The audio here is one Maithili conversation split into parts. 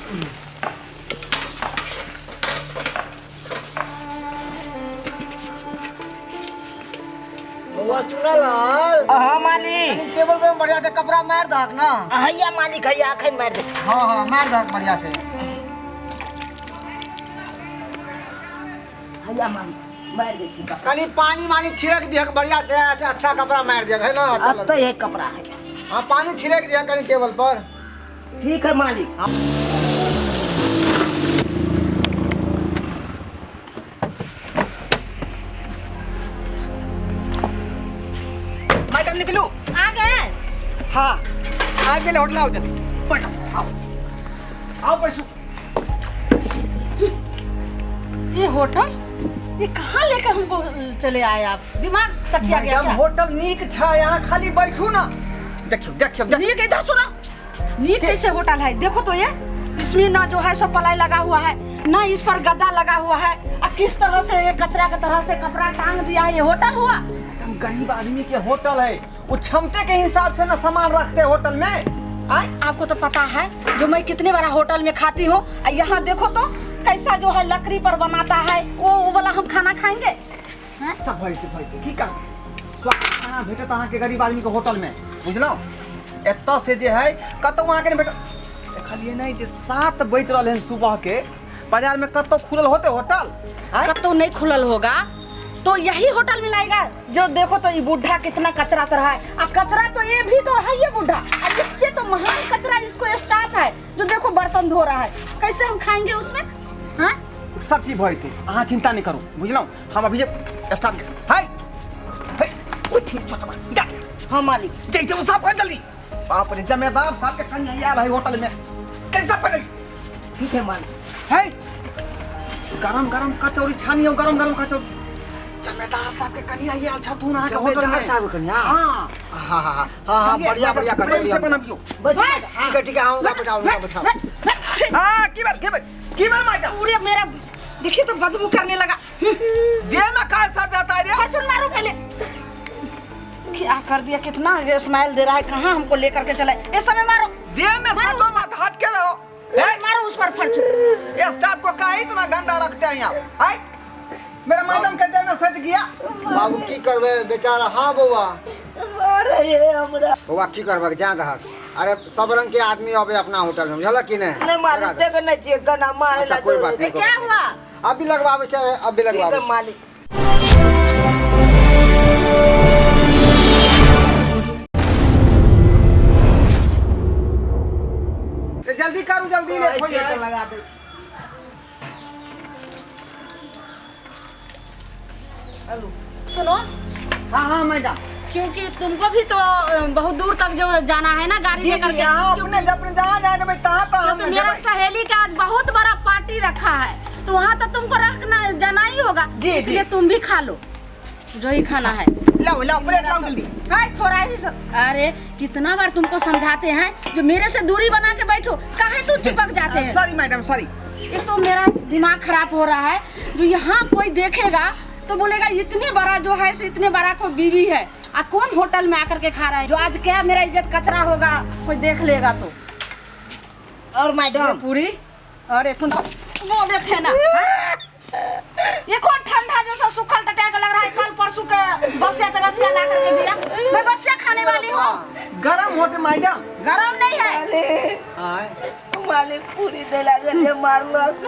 बौआ चुनलाल। हाँ मालिक। कनी टेबल पे बढ़िया से कपड़ा मार दहक ना। हैया मालिक, हैया अखन मारि दे। हाँ हाँ, मार दहक बढ़िया से। हैया मालिक, मारि दै छी कपड़ा। कनी पानी वानी छिड़क दिहक बढ़िया से, अच्छा अच्छा कपड़ा मार दिहक है ना, अच्छा अतै लगतै। है कपड़ा है। हाँ, पानी छिड़क दिहक कनी टेबल पर। ठीक है मालिक। हाँ। मैडम निकलू। आ गए? हाँ, आ गेल होटल। आओ जल्दी, प्रणाम। आओ आओ परसू। ये होटल ये कहाँ लेकर हमको चले आए आप? दिमाग सठिया गया मैडम क्या? होटल नीक छै, यहाँ खाली बैठू ना। देखियो देखियो देखियो। नीक? इधर सुनो, नीक कैसे होटल है? देखो तो ये इसमें ना जो है सो पलाई लगा हुआ है, ना इस पर गद्दा लगा हुआ है, और किस तरह से ये कचरा के तरह से कपड़ा टांग दिया है। ये होटल हुआ? एकदम गरीब आदमी के होटल है, वो क्षमते के हिसाब से ना सामान रखते होटल में। आय? आपको तो पता है जो मैं कितने बड़ा होटल में खाती हूँ, और यहाँ देखो तो कैसा जो है लकड़ी पर बनाता है। वो वाला हम खाना खाएंगे? हैं? सब भइते भइते की करबै, स्वाद खाना भेटत अहाँके गरीब आदमी के होटल में, बुझलहुँ? एतऽ से जे है कतौ अहाँके नहि भेटत। देखलियै नहि जे 7 बजि रहल हन सुबह के, बाजार में कतौ खुलल होते होटल? आँय? कतौ नहीं खुलल होगा तो यही होटल में लाएगा। जो देखो तो ये बुढ़ा कितना कचरा तरह है, अब कचरा तो ये भी तो है ये बुढ़ा, और इससे तो महान कचरा इसको स्टाफ है जो देखो बर्तन धो रहा है। कैसे हम खाएंगे उसमें? हाँ? सब चीज भइते, अहाँ चिंता नहीं करू, बुझलहुँ? हम अभी जे स्टाफ के हाय हाय उठ छोटवा जा। हाँ मालिक। जय जय, साफ कर जल्दी। बाप रे, जमेदार साहब के कन्या आयल है होटल में, कैसे साफ कर जल्दी। ठीक है मालिक। है गरम गरम कचौड़ी छानियो, गरम गरम कचौड़ी। जमेदार साहब के कन्या आयल छथुन अहाँ के होटल जमेदार में। साहब के कन्या? हाँ। हाँ हाँ हाँ हाँ हाँ, बढ़िया बढ़िया प्रेम कचौड़ी से हम- बनबियो। बस। ठीक है ठीक है, आऊंगा बैठाओ, आऊंगा बैठाओ। हाँ, की बात की बात की बात मैडम? पूरे मेरा देखिए तो बदबू करने लगा। देह में का सर जाता है रे? फॉर्चून मारो पहले। क्या कर दिया, कितना ये स्माइल दे रहा है, कहाँ हमको लेकर के चला। इस समय मारो। देह में मारो सटो उस पर। मत, हट के रहो। ए? मारो उस पर फॉर्चून। ये स्टाफ को काहे इतना गंदा रखते हैं आप? आय? मेरा मैडम के देह में सट गया। बाबू की करबे बेचारा। हाँ बौआ। अरे ये हमरा। बौआ की करबे, जा दहक। अरे सब रंग के आदमी अबे अपना होटल में, बुझलक कि नहीं? नहीं मालिक, देख नहीं छियै गना मारे। अच्छा, कोई बात नहीं। क्या हुआ? अभी लगवाबै छै, अभी ठीक है लगवाबै छै। मालिक। ए, जल्दी करू, जल्दी लेट होई है। लगा दै छी। सुनो। हाँ हाँ मैडम। क्योंकि तुमको भी तो बहुत दूर तक जो जाना है ना गाड़ी जी लेकर जी के। हाँ, अपने अपने जहाँ जाए देबै तहाँ तहाँ हम क्योंकि मेरा जेबै। सहेली का आज बहुत बड़ा पार्टी रखा है, तो वहाँ तो तुमको रखना जाना ही होगा। जी, जी। इसलिए तुम भी खा लो जो ही खाना है। लाओ लाओ, प्लेट लाओ जल्दी। हाय थोड़ा ही अरे कितना बार तुमको समझाते हैं जो मेरे से दूरी बना के बैठो, काहे तुम चिपक जाते हैं? Sorry madam sorry. एक तो मेरा दिमाग खराब हो रहा है, जो यहाँ कोई देखेगा तो बोलेगा इतने बड़ा जो है सो इतने बड़ा को बीवी है, आ कौन होटल में आकर के खा रहा है, जो आज क्या मेरा इज्जत कचरा होगा कोई देख लेगा तो। और मैडम पूरी अरे तुम तो बोले थे ना, हाँ? ये कौन ठंडा जो सा सूखल टटा के लग रहा है, कल परसों के बसिया तगसिया ला करके दिया। मैं बसिया खाने वाली हूँ। गरम होते मैडम। गरम नहीं है। आय। मालिक पूरी देला के मारलक।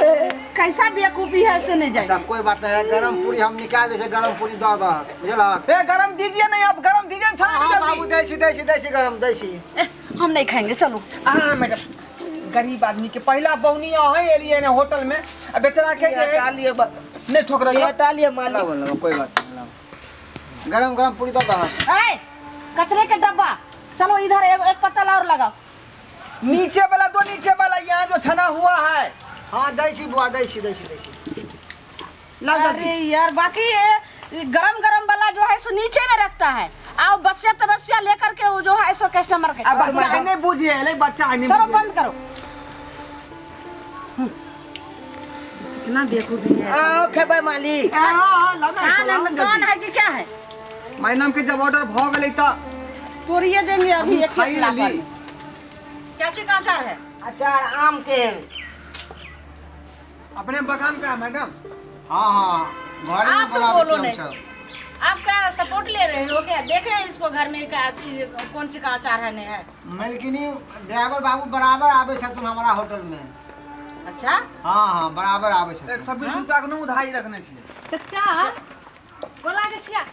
कैसा बेवकूफी है से नहीं जाए। अच्छा कोई बात नहीं है, गरम पूरी हम निकाल दे छे, गरम पूरी दऽ दहक, बुझलक? ए गरम दीजिए नहीं, आप गरम दीजिए छान हाँ, जल्दी। बाबू दै छी दै छी दै छी गरम दै छी। ए, हम नहीं खाएंगे, चलो। हाँ मैडम, गरीब आदमी के पहला बौनी अहें एलिए ने होटल में, आ बेचारा के जे हटा लिअ नहीं ठोक रही है। हटा लिअ मालिक। लाबो लाबो, कोई बात नहीं, लाबो। गरम गरम पूरी दऽ दहक। ए, कचरे के डब्बा, चलो इधर एक पत्तल और लगाओ। नीचे वाला दो, नीचे वाला यहाँ जो छना हुआ है। हाँ दै छी बुआ, दै छी दै छी दै छी। लाओ अरे जल्दी। यार बाकी ये गरम गरम वाला जो है सो नीचे में रखता है, आओ बसिया तबसिया लेकर के वो जो है सो कस्टमर के। अब बच्चा है नहीं बूझे, ले बच्चा है नहीं चलो बूझे। बंद करो। कितना बेवकूफी है। आओ खेबै मालिक। ए, हाँ हाँ लाओ ना, हाँ, इसको, लाओ ना, ना कौन जल्दी। है कि क्या है? मैडम के जब ऑर्डर भ गेलै त तोड़िए देंगे अभी हम एक खाइए एक लाख ली। क्या चीज का अचार है? अचार आम के। अपने बगान का है मैडम। हाँ हाँ, घरे में आप तो बनाबै बोलो छी नहीं। हमसब। आपका सपोर्ट ले रहे हो क्या? देखे इसको घर में क्या चीज, कौन सी का अचार है नहीं है। मलकिनी ड्राइवर बाबू बराबर आबै छथुन हमरा होटल में। अच्छा। हाँ हाँ, बराबर आबै छथुन। 120 रुपया के न उधारी रखने छियै। चचा गोला के छिया।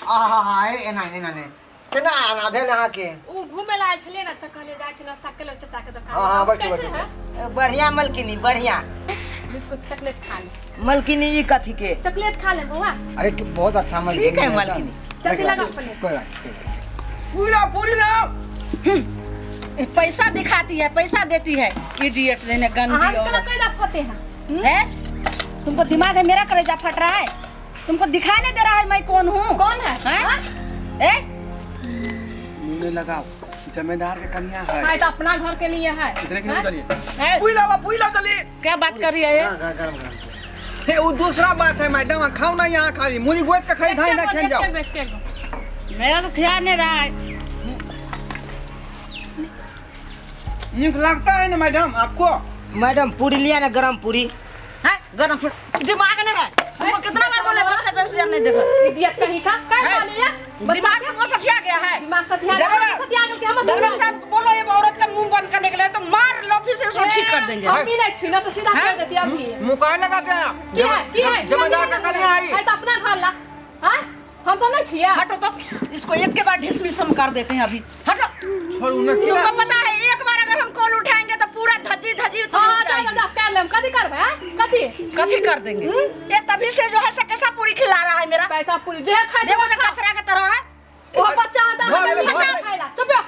आहा हा, ए एना एना नहि, केना आना भेल अहाँके? उ घूमे ला आयल छलियै ने तऽ कहलियै जाइ छी नाश्ता के ले चचा के दुकान। हाँ, हाँ, बैठू, कैसे बैठू। है? बढ़िया मलकिनी, बढ़िया। बिस्कुट चॉकलेट खा ले। मलकिनी ई कथी के? चॉकलेट खा ले बौआ। अरे कि बहुत अच्छा मलकिनी। ठीक है मलकिनी। जल्दी लगाओ प्लेट। कोई बात नहीं। पूरा पूरी लाओ। पैसा दिखाती है, पैसा देती है, इडियट देने गंदी अहाँ के औरत। कैदा फते हैं? है? तुमको दिमाग है? मेरा कलेजा फट रहा है, तुमको दिखाई नहीं दे रहा है मैं कौन हूँ? कौन है? हैं? ए? मुंह लगाओ, जमींदार के कन्या है। है तो अपना घर के लिए है। इतने के नहीं चलिए। ए? पूरी लाओ, पूरी लाओ जल्दी। क्या बात कर रही है ये? हाँ, हाँ, गरम गरम। हे वो दूसरा बात है मैडम, खाओ ना यहाँ खाली मूली गोद के खाई धाई ना खेल जाओ। मेरा तो ख्याल नहीं रहा है। नीक लगता है ना मैडम आपको? मैडम पूरी लिया ना, गरम पूरी। है? गरम फूड दिमाग नहीं है तुमको? कितना बार बोले पैसा 10,000 नहीं देखो। इडियट कहीं का काय बोले या? दिमाग में वो सठिया गया है। दिमाग सठिया गया, दरबार। सठिया गेल कि हम दरबार साहब बोलो ये औरत का मुंह बंद करने के लिए तो मार लो फिर से इसको ठीक कर देंगे। हम भी नहीं छी ना तो सीधा कर देती अभी। मुंह काहे लगाते हैं आप? की है, की है? जमींदार का कन्या है। है तो अपना घर ला। हां हम सब नहीं छिया। हटो तो इसको एक के बाद डिसमिस हम कर देते हैं अभी। हटो। छोड़ू ना की तुमको पता है एक बार अगर हम कॉल उठाएंगे तो पूरा धज्जी धज्जी तो हां जा जा कर लेम, कथी करबै? हैं? कथी कथी कर देंगे? ये तभी से जो है से कैसा पूरी खिला रहा है मेरा। पैसा पूरी जे खाए देखो तो कचरा के तरह है। वो बच्चा है तो भऽ गेलै, हम भऽ गेलै। खाइला। चुप हो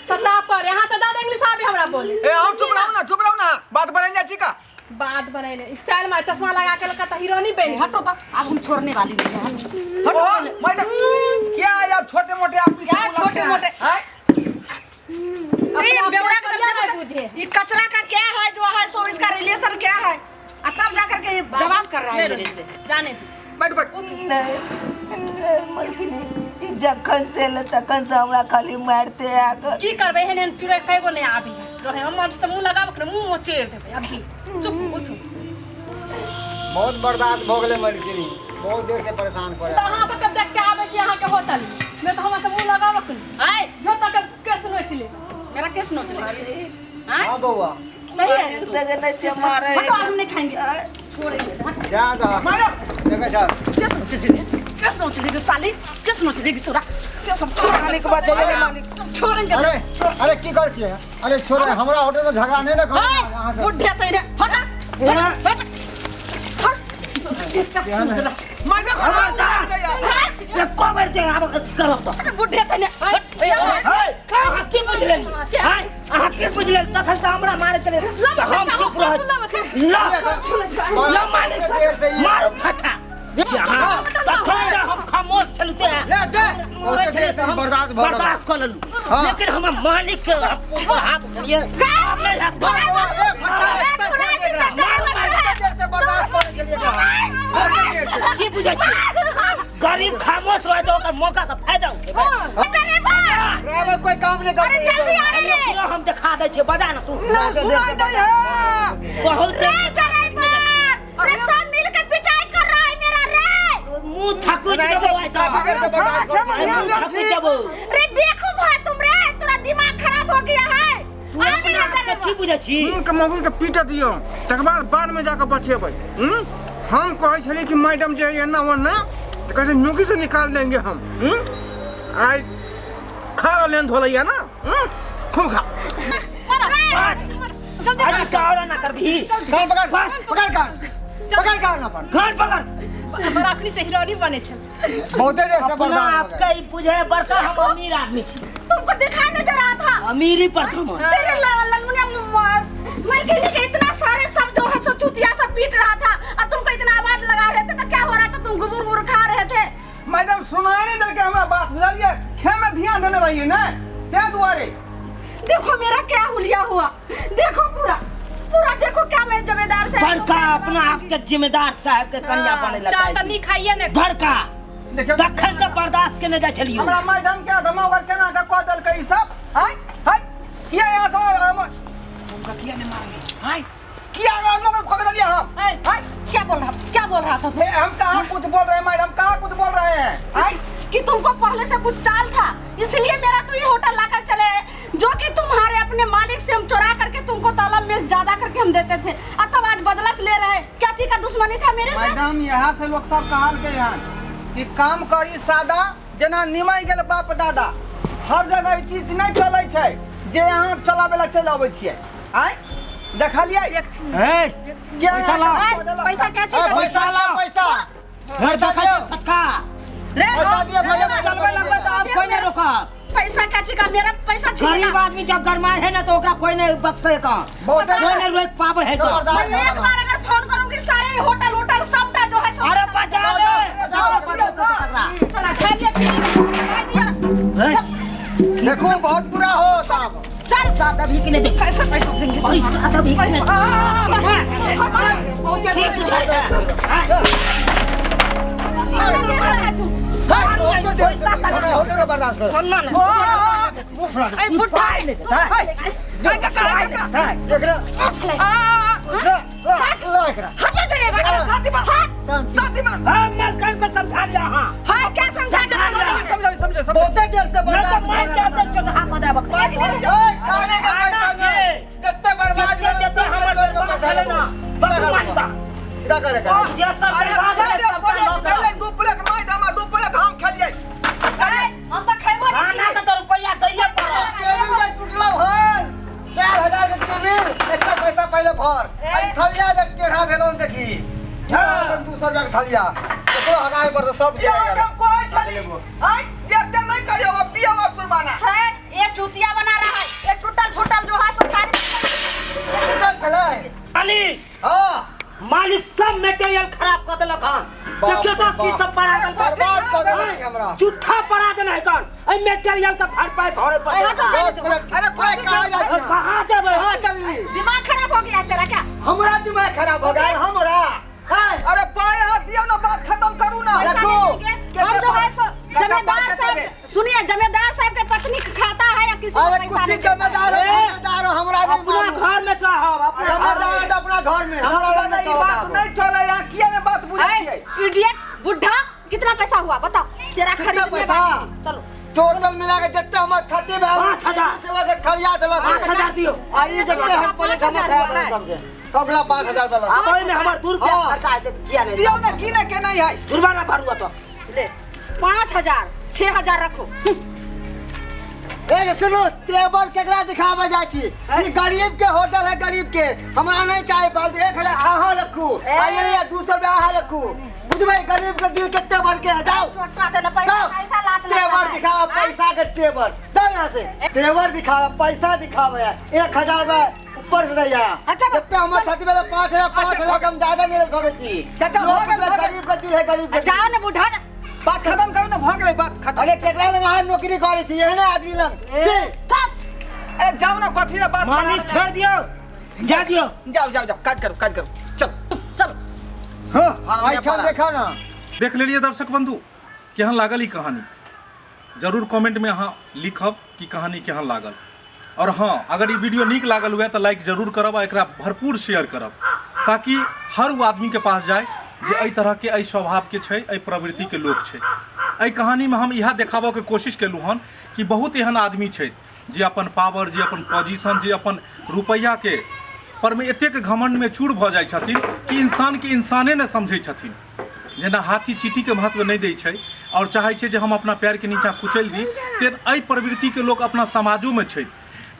सत्ता पर यहाँ से दादा इंग्लिश आबे हमरा बोले। ए हम चुप रहो ना, चुप रहो ना, बात बढ़ जा ठीक है। बात बनैले स्टाइल में चश्मा लगा के लगा त हीरोनी बन। हटो तो अब हम छोड़ने वाली नहीं है। हटो। ओ, मैडम क्या है आप छोटे मोटे आदमी क्या छोटे मोटे? हैं? ये बेवड़ा के नहीं तो बुझे। ये कचरा का क्या है जो है सो इसका रिलेशन क्या है? और तब जाकर के ये जवाब कर रहा है मेरे से। जाने दे। बैठ बैठ। नहीं नहीं मलकिनी, ई जखन से एलै तखन से हमरा खाली मारते आकर। की करबै? एहन एहन चुड़ै कएगो नहि आबी रहे हमर से मुँह लगाबक ने मुँह चेर देबै अभी। चुप उठू। बहुत बर्दाश्त भऽ गेलै मलकिनी, बहुत देर से परेशान करे। तऽ अहाँ सबके देख के आबै छी अहाँके होटल नहि तऽ हमरा से मुँह लगाबक ने। आए झोर तक केस नोचि लेब। मेरा केस नोच ले। हाँ हाँ बौआ सही है तू। देखे नहीं छियै मारै। हटो हम नहीं खाएंगे, छोड़ेंगे। हट। जा दह। मैडम देखै छह। केस नोच लेगी, केस नोच लेगी साली, केस नोच लेगी तोरा। केस हम छोड़ेंगे। मालिक बचैले ने मालिक। छोड़ेंगे। अरे अरे की करै छियै? अरे छोड़े, हमरा होटल में झगड़ा नहीं ना करू अहाँ सब। बुढ़े तो इधर हट हट हट हट। मैडम एको बेर जे आब करब तऽ। बुढ़े तो हट। है, अहाँ की बुझि लेली? है, अहाँ की बुझि लेली? तखन से हमरा मारै छलै तऽ हम चुप रहै। ल ल मालिक, मारू फटा। अहाँ तखन से हम खामोश छलहुँ तेँ। ले दे। मारै बहुते छलै देर तऽ से हम बर्दाश्त भऽ रहल। बर्दाश्त कऽ लेलहुँ। हाँ। लेकिन हमर मालिक के ऊपर हाथ उठलियै। आब नहि हैत। ए, फटा, एक तर फोड़ दे एकरा। बहुते देर से बर्दाश्त करै छलियै एकरा। बहुते देर से। की बुझै छी? गरीब खामोश रहै तऽ ओकर मौका के फायदा उठेबै। ड्राइवर कोई काम नहीं करते। अरे जल्दी आ रे। पूरा हम देखा दै छियै, बजा ना तू। ना सुनाई दै है। बहुत रे सब मिलकर पिटाई कर रहा है मेरा रे। मुंह थकुच देबो आइ तऽ। काफी देर से बर्दाश्त खाना करै खेबै, मुंह ध्यान थकुच छी। देबो। रे बेवकूफ है तुम रे, तेरा दिमाग खराब हो गया है। तू आ अपना मेरा आपके की बुझै छी? के मौगी के पीट दियौ, तकर बाद बाद में जाके बचेबै। हम कहै छलियै कि मैडम जे एना ओना, तऽ कहै छै नौकरी से निकाल देंगे हम। आइ खा रहलै हन धोलैया ना। खूब खा। जल्दी अरे चावड़ा ना करबी। कान पकड़, पकड़ कान, पकड़ कान अपन। घर पकड़। बड़ा अखनी से हीरोनी बने छल। बहुते देर से अपना बर्दाश्त भऽ आपके गेल। ई बुझे बड़का हम अमीर आदमी छी। तुमको दिखाई नहीं दे रहा था। अमीरी प्रथम। तेरे ललमुनिया मलकिनी के इतना सारे सब जो है सो चूतिया सब पीट रहा था और तुमको इतना आवाज लगा रहे थे तो क्या हो रहा था? तुम गुबुर गुबुर खा रहे थे। मैडम सुनाई नहीं देलकै हमरा बात, बुझलियै? खे में ध्यान देने रहियै ने, ताहि दुआरे। देखो मेरा क्या हुलिया हुआ, देखो पूरा पूरा देखो क्या मैं जमींदार से बड़का अपना आपके जिम्मेदार साहब के कन्या बने ला चाह चाहै तऽ छी। नीक खाइए ने। बड़का देखियौ तखन से बर्दाश्त केने जाइ छलियौ। हमरा मैडम के धमावल केना के कऽ देलकै ई सब? आय हाय किया यहाँ से हुनका किया नहि मारली? आय किया लोग खोक देलिए हम? ए, क्या बोल रहा, क्या बोल रहा था तू? ए, हम कहाँ कुछ बोल रहे हैं मैडम, कहाँ कुछ बोल रहे हैं? आय? कि तुमको पहले से कुछ चाल था, इसलिए मेरा तो ये होटल लाकर चले आए, जो कि तुम्हारे अपने मालिक से हम चुरा करके तुमको तालाब में ज्यादा करके हम देते थे, और तब आज बदला से ले रहे हैं। क्या चीज का दुश्मनी था मेरे से? मैडम, यहाँ से लोग सब कहल के हैं कि काम करी सादा, जेना निमाई गेल बाप दादा। हर जगह ई चीज नहीं चलै छै जे यहाँ चलावे ला चलि अबै छियै। आय देखलियै? ए, क्या पैसा लाओ। ए, पैसा क्या चीज का? पैसा लाओ, पैसा। पैसा दियो सटका। रे, पैसा दियो, भैया, चलबे लगबे तो आब कोई नहीं रोकत। पैसा क्या चीज का? मेरा पैसा गरीब छीनेगा। आदमी जब गरमाए है ना तो ओकरा कोई नहीं बख्शे का, बहुत कोई नहीं रोक पावे है तो। जबरदस्त। मैं एक बार अगर फोन करूंगी सारे होटल होटल सबटा जो है सो। अरे बचा ले, बचा ले। चला खा लिया, पी लिया, खा दिया। देखो बहुत बुरा हो साहब। चल पैसा अभी कि नहीं दे? पैसा पैसा देंगे। पैसा अभी कि नहीं? बहुत की बुझाइ है? पैसा बर्दाश्त करो। पाइ नहीं देता है। हाँ, मालकान को समझा लिया। हाँ, हाँ, क्या समझा समझो समझो। बहुते देर से नहीं तो बर्दाश्त मैं कर क्या तो चौथा को देबक। खाने का पैसा नहीं, जत्ते बर्बाद जत्ते जत्ते हमर बर्बाद भेलै ना, सब मालिका। का करे का? जे सब अरे बर्बाद भेलै, अरे सबटा प्लेट लऽ कऽ। भेलै, 2 प्लेट मैडम आ 2 प्लेट हम खेलियै। हम तो खेबो नहीं। खाना के तो रुपैया दैये पड़त। टेबल जे टूटलो हन 4000 के टेबल, एकटा पैसा पहिले भर। आई थलिया जे टेढ़ा भेलो देखी, अपन 200 रुपया के थलिया एकरो हटाए पड़तो सब। ये हम कहै छली आय एते नहीं करियौ, अब दियौ अब जुर्माना। है ये चूतिया बना रहा है, ये टूटल फूटल जो है सो थारी टूटल छलै। मालिक, हां मालिक सब मटेरियल खराब कऽ देलक हन। देखियौ तऽ की सब पड़ा देलक। बर्बाद कऽ देलक हमरा। झूठा पड़ा देना है कौन? एहि मटेरियल के भरपाई घरे पर। ए, हटो, जाने दो। अरे कोई कहाँ जा? कहाँ जेबै? कहाँ चलली? दिमाग खराब हो गया है तेरा क्या? हमरा दिमाग खराब हो गया हमरा? अरे पाय हाथ दियौ ना, बात खत्म करू ना। पैसा रखो। नहीं देंगे। हम जो है सो जमींदार साहब, सुनिए, जमींदार साहब के पत्नी का खाता है या किसी को अरे पैसा कुछ नहीं देता है। जमींदार हो, जमींदार हो, हमरा नहीं अपना मालूम। घर में चाहब, अपना जमींदार तो अपना घर में, हमरा हमरा नहीं ई बात नहीं चले, यहाँ किया ने बात बुझै छियै? इडियट बुढ़ा, कितना पैसा हुआ बताओ? तेरा कितना खरीदने पैसा? बाकी। चलो टोटल मिला के जितने हमर क्षति भेल, 5000। खरिया देलक। 5000 दियौ। आ ई जितने हम प्लेट हमर खाया भेल सबके, सबला 5000 वाला। आब ओहिमे हमर 2 रुपया खर्चा हेतै तऽ किया नहि? दियौ ना, की ने के नहीं है। जुर्माना भरू तो। ले 5000 6000 रखो। ए सुनू, टेबल केकरा दिखावे जाइ छी? ई गरीब के होटल है, गरीब के। हमरा नहीं चाही फालतू। 1000 अहाँ रखू, आ ये 200 रुपया अहाँ रखू। बुझबै गरीब के दिल कते बड़ के है। जाओ छोटा देना पैसा, पैसा लात लगता टेबल है। दिखावा पैसा के टेबल, जाओ यहाँ से। टेबल दिखावा पैसा दिखावे है, 1000 रुपया ऊपर से दैया। अच्छा, जितने हमर छाती भेलै 5000, 5000 कम ज्यादा नहीं ले सकै छी। चाचा, भऽ गेल, भऽ गेल। गरीब के दिल है, गरीब के। जाओ ना बुढ़ा ना। बात खत्म करू ना, भऽ गेलै बात खत्म। अरे केकरा लग अहाँ नौकरी करै छी? एहने आदमी लग छी। चुप। अरे जाओ ना, कथी ला बात मालिक बना छोड़ दियौ, जा दियौ। जाओ जाओ जाओ, काज करू काज करू, चलो चलो। हाँ, हाँ, एहिठाम देखा ना। देख लेलिए दर्शक बंधु, केहन लागल ई कहानी? जरूर कमेंट में अहाँ लिखब कि कहानी केहन लागल। और हाँ, अगर ई वीडियो नीक लागल हुए तो लाइक जरूर करब आ एकरा भरपूर शेयर करब, ताकि हर वो आदमी के पास जाए जे एहि तरह के, एहि स्वभाव के छै, एहि प्रवृत्ति के लोक छै। एहि कहानी में हम इएह देखाबऽ के कोशिश केलहुँ हन कि बहुत एहन आदमी छै जे अपन पावर, जे अपन पोजीशन, जे अपन रुपैआ के पर में एतेक घमंड में चूर भऽ जाइ छथिन कि इंसान के इंसाने नहि समझै छथिन। जेना हाथी चींटी के महत्व नहि दै छै और चाहै छै जे हम अपना पैर के नीचा कुचलि दी, तेन एहि प्रवृत्ति के लोक अपना समाजो में छथि।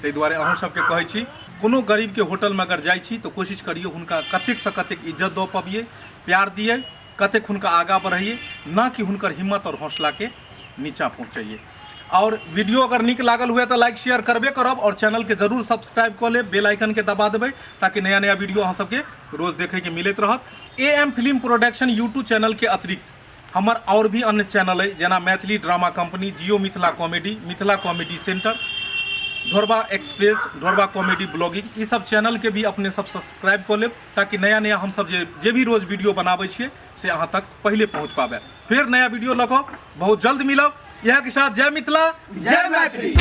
ताहि दुआरे अहूँ सबके कहै छी, कोनो गरीब के होटल में अगर जाइ छी तऽ कोशिश करियौ हुनका कतेक से कतेक इज्जत दऽ पबियै, प्यार दियै, कतेक हुनका आगाँ बढ़ैयै, ना कि हुनकर हिम्मत और हौसला के नीचा पहुँचैयै। और वीडियो अगर नीक लागल हुए तो लाइक शेयर करबे करब और चैनल के जरूर सब्सक्राइब कऽ लेब, बेल आइकन के दबा देबै ताकि नया नया वीडियो अहाँ सबके रोज देखै के मिलैत रहत। A M film production YouTube channel के अतिरिक्त हमर और भी अन्य चैनल अइ, जेना Maithili drama company, Jio Mithila comedy, Mithila comedy centre, Dhorba express, Dhorba comedy blogging, ई सब चैनल के भी अपने सब सब्सक्राइब कऽ लेब ताकि नया नया हम सब जे भी रोज वीडियो बनाबै छियै से अहाँ तक पहिले पहुँच पाबै। फेर नया वीडियो लऽ कऽ बहुत जल्द मिलब। इएह के साथ जय मिथिला, जय मैथिली।